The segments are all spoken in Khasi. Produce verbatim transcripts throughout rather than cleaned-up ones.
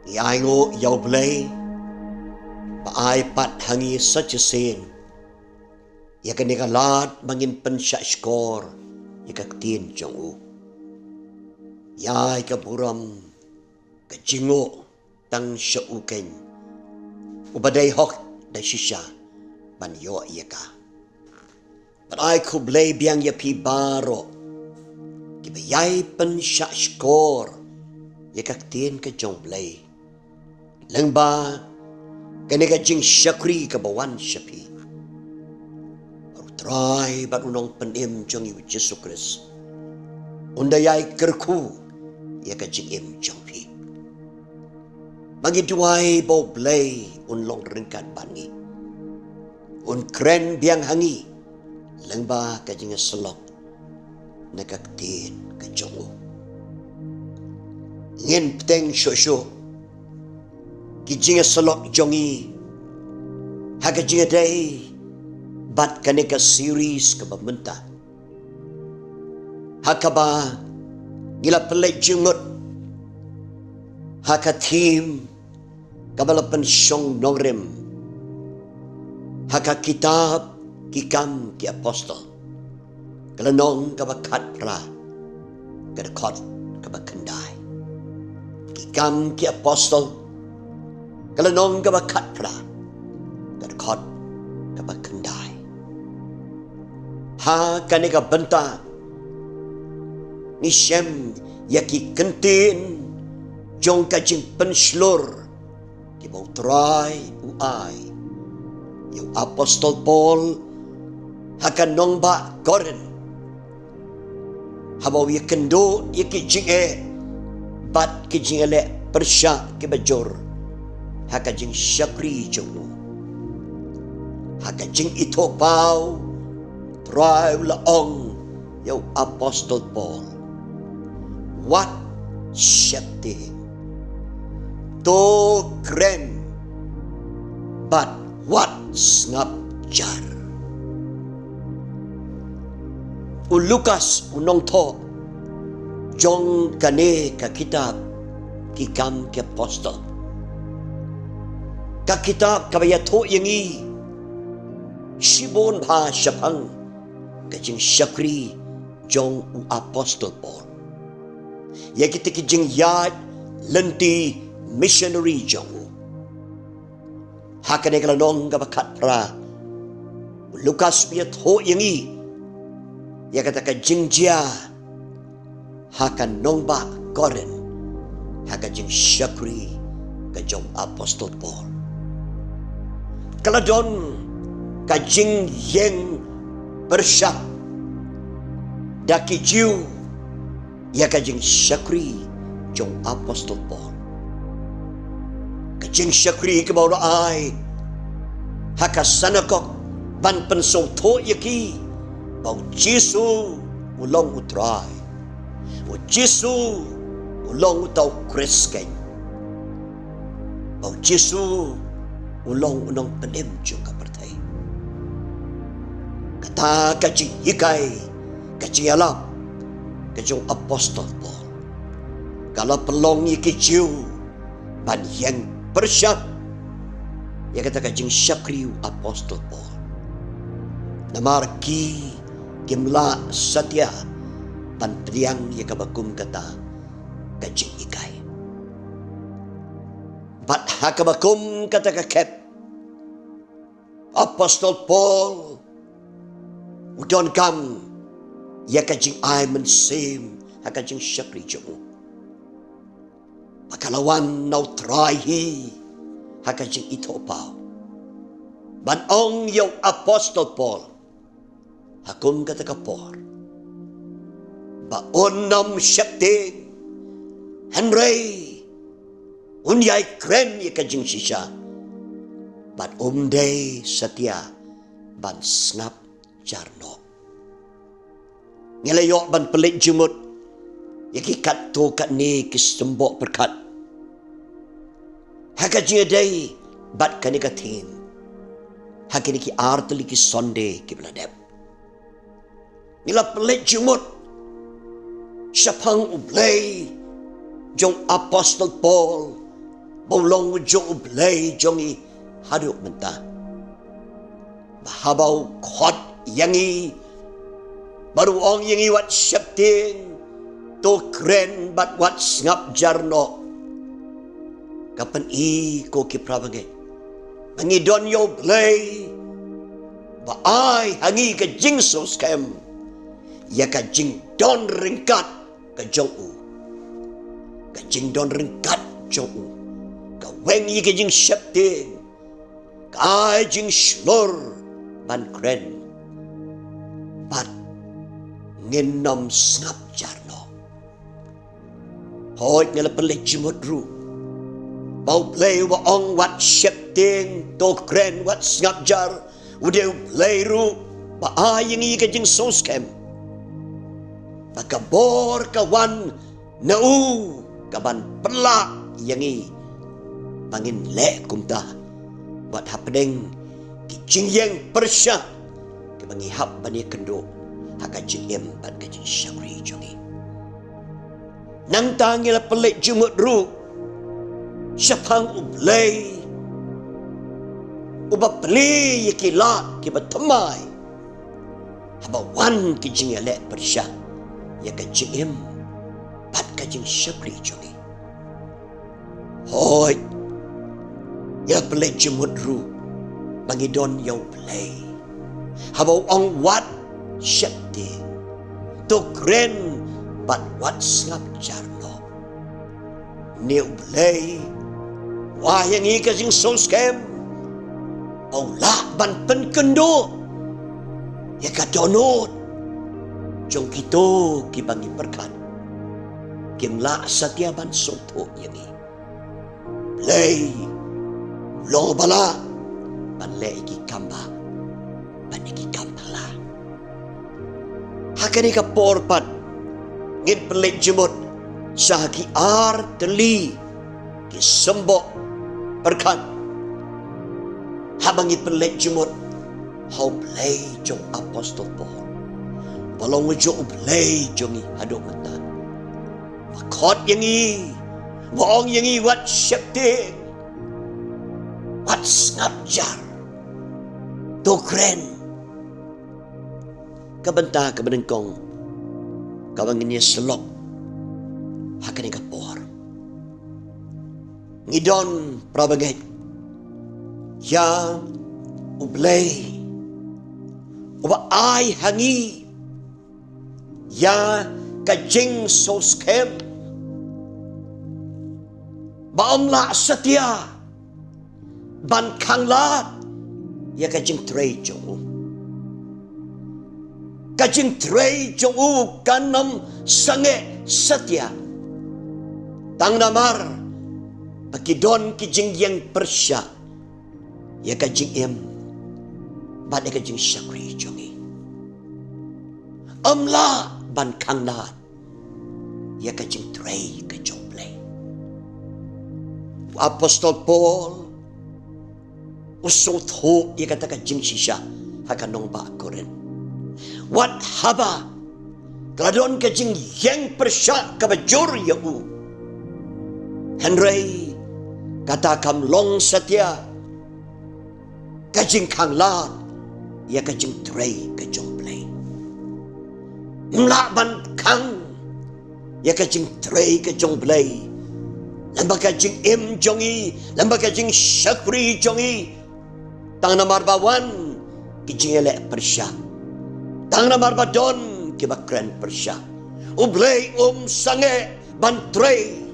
Ngi ainguh ïa U Blei ba ai pat ha ngi sa shisien ïa kane ka lad ba ngin pynshah shkor ïa ka ktien jong u. Ïa ka burom ka jingnguh tang sha u keiñ uba dei hok da shisha ban ïoh ïa ka. Bad ai khublei biang ïa phi baroh kiba ïai pynshah shkor ïa ka ktien ka jong U Blei lyngba kane ka jingshakri kaba wan sha phi. U Trai bad U Nongpynim jong ngi U Jisu Khrist un da ïai kyrkhu ïa ka jingim jong phi. Ba ngi duwai ba U Blei un long ryngkat bad ngi, un kren biang ha ngi lyngba ka jingïasyllok na ka ktien ka jong u. Ngin bteng shuh shuh ki jingïasyllok jong ngi ha ka jingïadei bad kane ka series kaba mynta, ha kaba ngi la pynleit jingmut ha ka theme kaba la pynshong nongrim ha ka kitab Ki Kam ki Apostol, ka lynnong kaba khatphra, ka dkhot kaba khyndai. Ki Kam ki Apostol, ka lynnong kaba khatphra, ka dkhot kaba khyndai. Ha kane ka bynta ngi shem ïa ki kyntien jong ka jingpynshlur kiba U Trai u ai ïa u Apostol Paul ha ka nongbah Korinth, haba u ïakynduh ïa ki jingeh bad ki jingïaleh pyrshah kiba jur ha ka jingshakri jong u. Ha ka jingithuhpaw, U Trai u la ong ïa u Apostol Paul, wat sheptieng, to kren bad wat sngap jar. U Lukas u nongthoh jong kane ka kitab Ki Kam ki Apostol, ka kitab kaba ïathuh ïa ngi shibun bha shaphang ka jingshakri jong u Apostol Paul, ïa kita ki jingïaid lynti missionary jong u. Ha kane ka lynnong kaba khatphra, u Lukas u ïathuh ïa ngi ïa kata ka jingjia ha ka nongbah Korinth ha ka jingshakri ka jong u Apostol Paul. Ka la don ka jingïeng pyrshah da ki Jiw ïa ka jingshakri jong u Apostol Paul. Ka jingshakri kaba u la ai ha ka synagog ban pynsngewthuh ïa ki ba U Jisu u long U Trai, U Jisu u long uta U Khrist keiñ, ba U Jisu u long U Nongpynim jong ka pyrthei. Kata ka jinghikai, ka jingïalap ka jong u Apostol Paul ka la pynlong ïa ki Jiw ban ïeng pyrshah ïa kata ka jingshakri u Apostol Paul, namar ki kim lah satia ban pdiang ïa kaba kum kata ka jinghikai. Bad ha kaba kum kata ka khep, u Apostol Paul u donkam ïa ka jingai mynsiem ha ka jingshakri jong u. Ba ka la wan na U Trai hi ha ka jingithuhpaw ban ong ïa u Apostol Paul ha kum kata ka por ba un ym sheptieng, hynrei un ïai kren ïa ka jingshisha bad um dei satia ban sngap jar noh. Ngi la ïoh ban pynleit jingmut ïa ki katto katne ki symboh pyrkhat ha ka jingïadei bad kane ka theme ha kine ki artylli ki Sunday kiba la dep. Ngi la pynleit jingmut shaphang U Blei jong u Apostol Paul ba u long u jong u Blei jong ngi haduh mynta. Ba haba u khot ïa ngi, ba u ong ïa ngi wat sheptieng, to kren bad wat sngap jar noh. Ka pyni ko ki para bangeit, ba ngi don ïa u Blei ba ai ha ngi ka jingsngewskhem ïa ka jingdon ryngkat ka jong u. Ka jingdon ryngkat jong u ka weng ïa ka jingsheptieng, ka ai jingshlur ban kren bad ngin nym sngap jar noh. Hooid, ngi la pynleit jingmut ruh ba u Blei uba ong wat sheptieng, to kren, wat sngap jar, u dei u Blei ruh ba ai ïa ngi ka jingsngewskhem, ba ka bor ka wan na u ka ban pynlah ïa ngi ba ngin leh kumta wat hapdeng ki jingïeng pyrshah kiba ngi hap ban ïakynduh ha ka jingim bad ka jingshakri jong ngi. Nangta ngi la pynleit jingmut ruh shaphang u Blei uba plie ïa ki lad kiba thymmai haba wan ki jingïaleh pyrshah ïa ka jingim bad ka jingshakri jong ngi. Hooid, ngi la pynleit jingmut ruh ba ngi don ïa u Blei haba u ong wat sheptieng, to kren bad wat sngap jar noh. Une u Blei u ai ïa ngi ka jingsngewskhem ba u lah ban pynkynduh ïa ka dohnud jong kito kiba ngi pyrkhat kim lah satia ban sngewthuh ïa ngi. Blei u long uba lah ban leh ïa ki kam ba, ban leh ïa ki kam ba lah. Ha kane ka por pat ngin pynleit jingmut sha ki ar tylli ki symboh pyrkhat haba ngi pynleit jingmut ha u Blei jong u Apostol Paul, ba long u jong u Blei jong ngi haduh mynta. Ba khot ïa ngi, ba ong ïa ngi wat sheptieng, wat sngap jar, to kren. Ka bynta kaba nyngkong kaba ngin ïa sylok ha kane ka por, ngi don para bangeit ïa u Blei uba ai ha ngi ïa ka jingsngewskhem ba ym lah satia ban khanglad ïa ka jingtrei jong u. Ka jingtrei jong u kan ym sangeh satia, tang namar ba ki don ki jingïeng pyrshah ïa ka jingim bad ïa ka jingshakri jong ngi. Ym lah ban khanglad ïa ka jingtrei ka jong u Blei. U Apostol Paul u sngewthuh ïa kata ka jingshisha ha ka nongbah Korinth. Wat haba ka la don ka jingïeng pyrshah kaba jur ïa u, hynrei kata kam long satia ka jingkhanglad ïa ka jingtrei ka jong u Blei. Ym lah ban khang ïa ka jingtrei ka jong u Blei lem bad ka jingim jong ngi, lem bad ka jingshakri jong ngi, tang namar ba wan ki jingïaleh pyrshah, tang namar ba don kiba kren pyrshah. U Blei um sangeh ban trei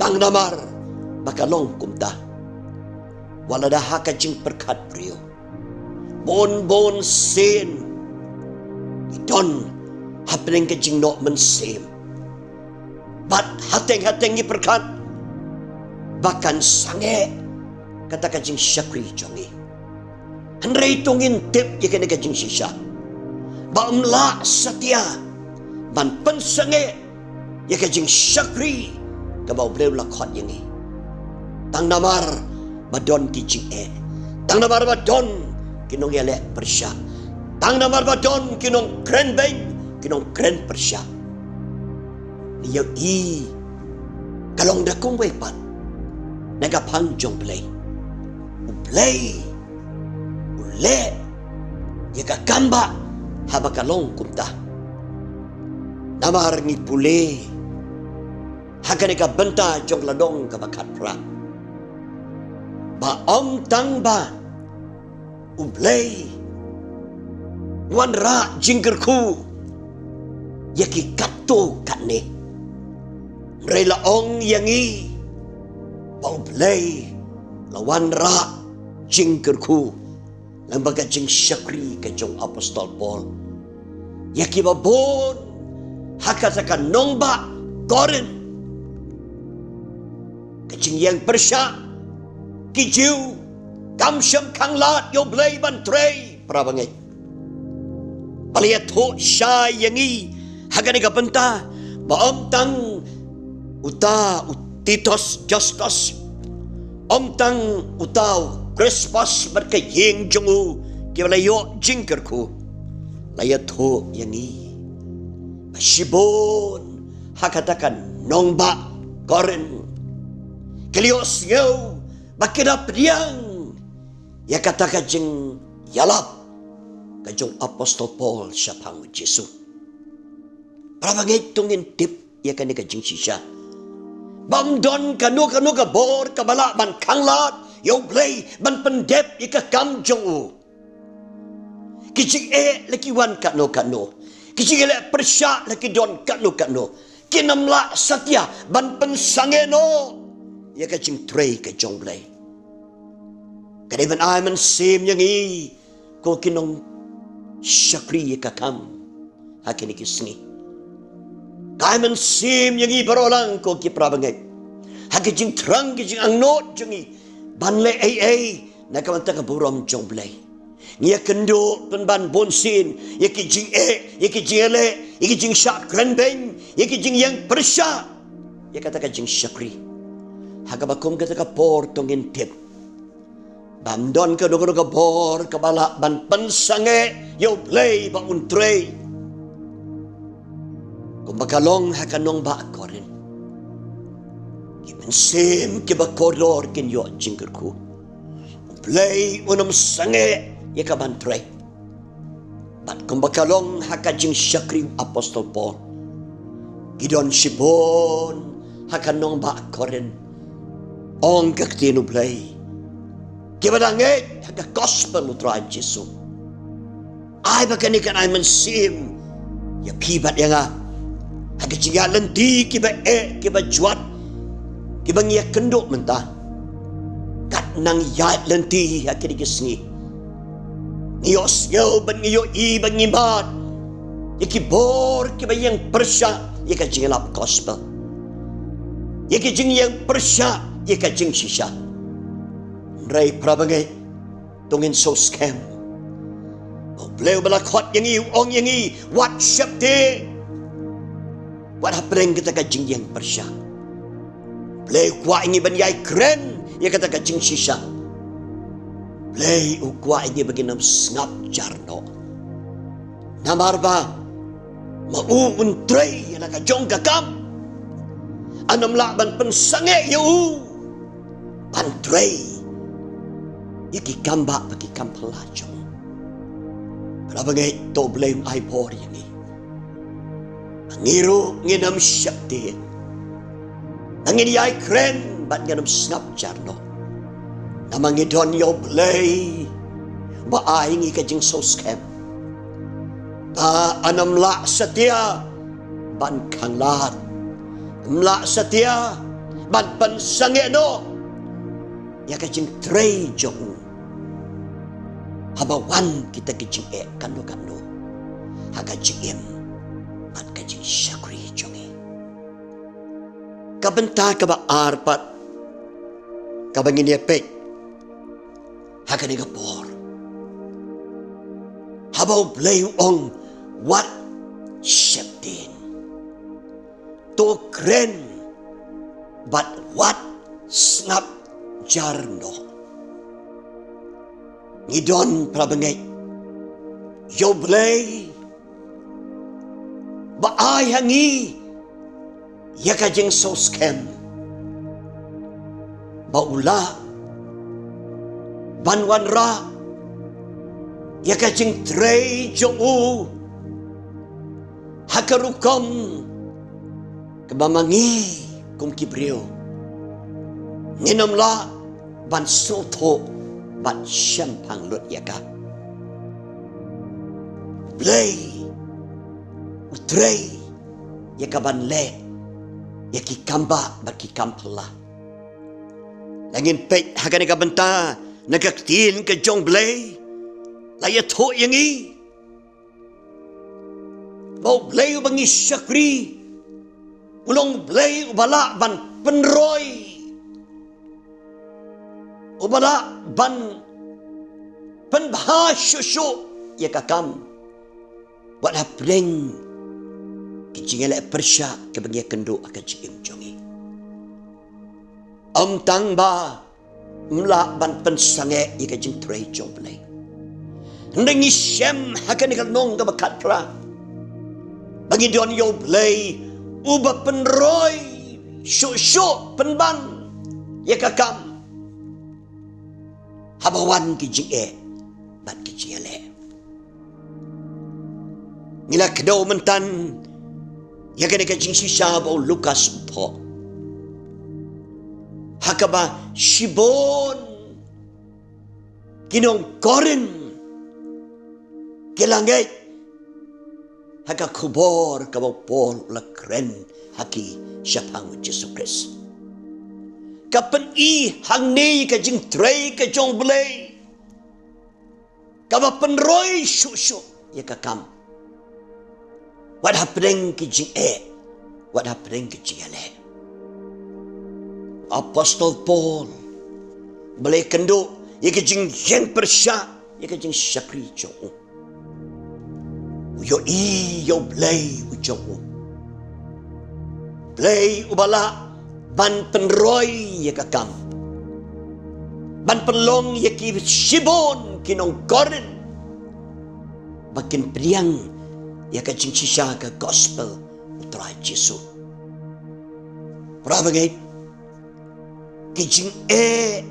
tang namar ba ka long kumta. Wat lada ha ka jingpyrkhat briew bun bun sien ngi don hapdeng ka jingnoh mynsiem bad hateng hateng ngi pyrkhat ba kan sangeh kata ka jingshakri jong ngi. Hynrei to ngin tip ïa kane ka jingshisha ba ym lah satia ban pynsangeh ïa ka jingshakri kaba u Blei u la khot ïa ngi, tang namar ba don ki jingeh, tang namar ba don ki nongïaleh pyrshah, tang namar ba don ki nongkren beiñ, ki nongkren pyrshah. Ïa i ka long da kumwei pat. na ka phang jong U Blei. U Blei u leh ïa ka kam ba haba ka long kumta. Namar ngi pule ha kane ka bynta jong la dong kaba khatphra ba ym tang ba U Blei wanrah jingkyrkhu ïa ki katto katne. Hynrei la ong ïa ngi ba U Blei la wanrah jingkyrkhu lang ba ka jingshakri ka jong Apostol Paul ïa kiba bun ha kata ka nongbah Korinth. Ka jingïeng pyrshah, ki Jiw kam shym khanglad ïa U Blei ban trei, para bangeit. Ba la ïathuh shai ïa ngi ha kane ka bynta ba ym tang uta u Titus Justus, ym tang uta u Krispus bad ka ïing jong u kiba la ïoh jingkyrkhu. La ïathuh ïa ngi ba shibun ha kata ka nongbah Korinth ki la ïohsngew ba ki da pdiang ïa kata ka jingïalap ka jong Apostol Paul shaphang U Jisu. Para bangeit, to ngin tip ïa kane ka jingshisha ba ym don kano kano ka bor kaba lah ban khanglad ïa U Blei ban pyndep ïa ka kam jong u. Ki jingeh la ki wan kano kano, ki jingeh la pyrshah la ki don kano kano, kin ym lah satia ban pynsangeh noh ïa ka jingtrei ka jong U Blei. Ka dei ban ai mynsiem ïa ngi ko ki nongshakri ïa ka kam ha kine ki sngi. Ka ai mynsiem ïa ngi baroh lang ko ki para bangeit ha ki jingthrang ki jingangnud jong ngi ban leh ei ei na ka bynta ka burom jong U Blei. Ngi ïakynduh pynban bunsien ïa ki jingeh, ïa ki jingeh leh, ïa ki jingshah kren beiñ, ïa ki jingïeng pyrshah ïa kata ka jingshakri. Ha kaba kum kata ka por to ngin tip ba ym don kano kano ka bor kaba lah ban pynsangeh ïa U Blei ba un trei. Kumba ka long ha ka nongbah Korinth, ki mynsiem kiba kordor kin ïoh jingkyrkhu. U Blei un ym sangeh ïa ka ban trei. Bad kumba ka long ha ka jingshakri u Apostol Paul, ki don shibun ha ka nongbah Korinth, ong ka ktien U Blei, kiba da ngeit ha ka gospel U Trai Jisu. Ai ba kane kan ai mynsiem ïa phi bad ïa nga ha ki jingïaid lynti kiba eh kiba jwat kiba ngi ïakynduh mynta. Kat nang ïaid lynti ha kine ki sngi, ngi ïohsngew bad ngi ïohi bad ngi mad ïa ki bor kiba ïeng pyrshah ïa ka jingïalap gospel, ïa ki jingïeng pyrshah ïa ka jingshisha. Hynrei para bangeit, to ngin sngewskhem ba U Blei uba la khot ïa ngi u ong ïa ngi, wat sheptieng, wat hapdeng kata ka jingïeng pyrshah. U Blei u kwah ïa ngi ban ïai kren ïa kata ka jingshisha. U Blei u kwah ïa ngi ba ngin ym sngap jar noh. Namar ba ma u un trei ïa la ka jong ka kam. Yn ym lah ban pynsangeh ïa u ban trei ïa ki kam bah bad ki kam phylla jong u. Para bangeit, to U Blei un ai bor ïa ngi ba ngi ruh ngin ym sheptieng, ba ngin ïai kren bad ngin ym sngap jar noh. Namar ngi don ïa U Blei ba ai ngi ka jingsngewskhem ba yn ym lah satia ban khanglad, ym lah satia ban pynsangeh noh ïa ka jingtrei jong u haba wan kita ki jingeh kano kano ha ka jingim bad ka jingshakri jong ngi. Ka bynta kaba ar pat kaba ngin ïa peit ha kane ka por, haba U Blei u ong wat sheptieng, to kren bad wat sngap jar noh. Ngi don, para bangeit, ïa U Blei ba ai ha ngi ïa ka jingsngewskhem ba u lah ban wanrah ïa ka jingtrei jong u ha ka rukom kaba ma ngi kum ki briew ngin ym lah ban sngewthuh bad shemphang lut ïa ka. Blei u trei ïa ka ban leh ïa ki kam bah bad ki kam phylla. Lada ngin peit ha kane ka bynta na ka ktien ka jong Blei, la ïathuh ïa ngi ba u Blei uba ngi shakri u long u Blei uba lah ban pynroi, uba lah ban pynbha shuh shuh ïa ka kam wat hapdeng ki jingïaleh pyrshah kiba ngi ïakynduh ha ka jingim jong ngi. Ym tang ba ym lah ban pynsangeh ïa ka jingtrei jong u Blei, hynrei ngi shem ha kane ka lynnong kaba khatkhlieh ba ngi don ïa u Blei uba pynroi shuh shuh, pynban ïa ka kam haba wan ki jingeh bad ki jingïaleh. Ngi la kdew mynta ïa kane ka jingshisha ba u Lukas u thoh, ha kaba shibun ki nong Korinth ki la ngeit ha ka khubor kaba u Paul u la kren ha ki shaphang u Jisu Khrist. Ka pyni hangne ka jingtrei ka jong u Blei kaba pynroi shuh shuh ïa ka kam wat hapdeng ki jingeh, wat hapdeng ki jingïaleh. Apostol Paul ba la ïakynduh ïa ka jingïeng pyrshah ïa ka jingshakri jong u, u ïohi ïa u Blei u jong u, Blei uba lah ban pynroi ïa ka kam, ban pynlong ïa ki shibun ki nong Korinth ba kin pdiang ïa ka jingshisha ka gospel u Trai Jisu. Para bangeit, ki jingeh,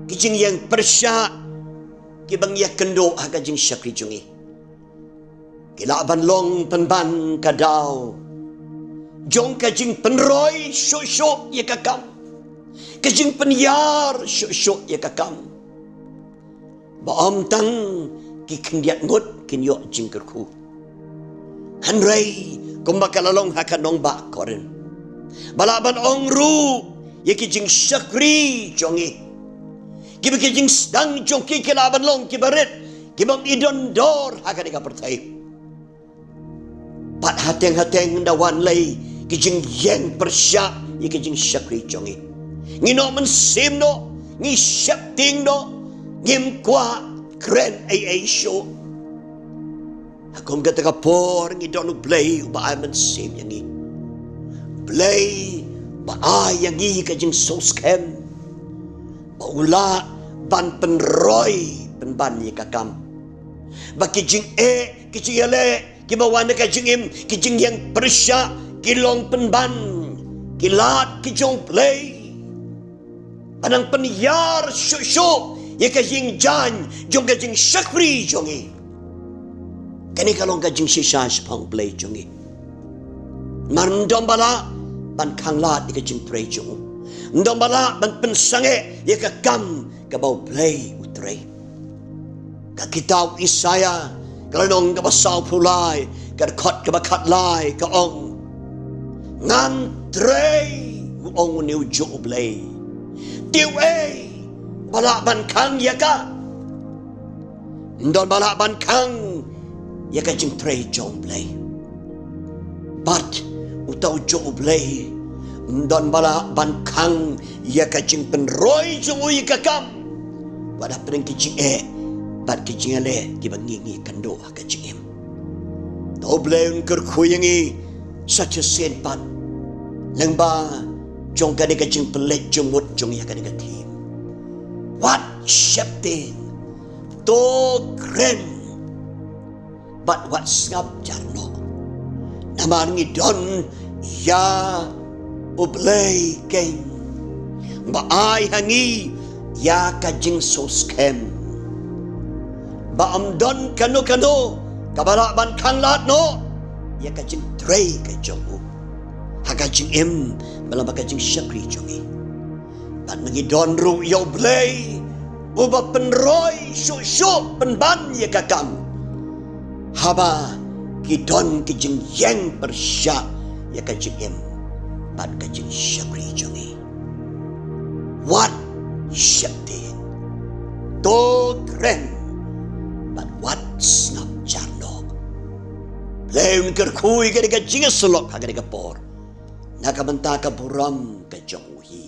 ki jingïeng pyrshah kiba ngi ïakynduh ha ka jingshakri jong ngi, ki lah ban long pynban ka daw jong ka jingpynroi shuh shuh ïa ka kam, ka jingpynïar shuh shuh ïa ka kam, ba ym tang ki khyndiat ngut kin ïoh jingkyrkhu, hynrei kumba ka la long ha ka nongbah Korinth, ba lah ban ong ruh ïa ki jingshakri jong ngi, kiba ki jingsdang jong ki ki lah ban long kiba rit, kiba ym i don dor ha kane ka pyrthei. Bad hateng hateng da wan lei ki jingïeng pyrshah ïa ki jingshakri jong ngi, ngi noh mynsiem noh, ngi sheptieng noh, ngim kwah kren ei ei shuh. Ha kum kata ka por ngi don u Blei uba ai mynsiem ïa ngi, Blei ba ai ïa ngi ka jingsngewskhem ba u lah ban pynroi pynban ïa ka kam, ba ki jingeh, ki jingïaleh kiba wan na ka jingim, ki jingïeng pyrshah, ki long pynban ki lad ki jong u Blei ba nang pynïar shuh shuh ïa ka jingjain jong ka jingshakri jong ngi. Kane ka long ka jingshisha shaphang u Blei jong ngi. Namar ym don ba lah ban khanglad ïa ka jingtrei jong u, ym don ba lah ban pynsangeh ïa ka kam kaba u Blei u trei. Ka kitab Isaïah ka lynnong kaba sawphew lai, ka dkhot kaba khatlai ka ong, ngan trei, u ong une ujuh u Blei, te uei ba lah ban khang ïa ka? Ym don ba lah ban khang ïa ka jingtrei jong u Blei. Bad uta ujuh u Blei ym don ba lah ban khang ïa ka jingpynroi jong u ïa ka kam wat hapdeng ki jingeh bad ki jingïaleh kiba ngi ngi ïakynduh ha ka jingim. To u Blei un kyrkhu ïa ngi sa shisien pat lyngba jong kane ka jingpynleit jingmut jong ngi ha kane ka theme. Wat sheptieng, to kren bad wat sngap jar noh. Namar ngi don ïa u Blei keiñ ba ai ha ngi ïa ka jingsngewskhem, ba ym don kano kano kaba lah ban khanglad noh ïa ka jingtrei ka jong u ha ka jingim bad lem bad ka jingshakri jong ngi. Bad ma ngi don ruh ïa U Blei uba pynroi shuh shuh pynban ïa ka kam haba ki don ki jingïeng pyrshah ïa ka jingim bad ka jingshakri jong ngi. Wat sheptieng, to kren bad wat sngap jar noh. Blei un kyrkhu ïa kane ka jingïasyllok ha kane ka por na ka bynta ka burom ka jong u hi.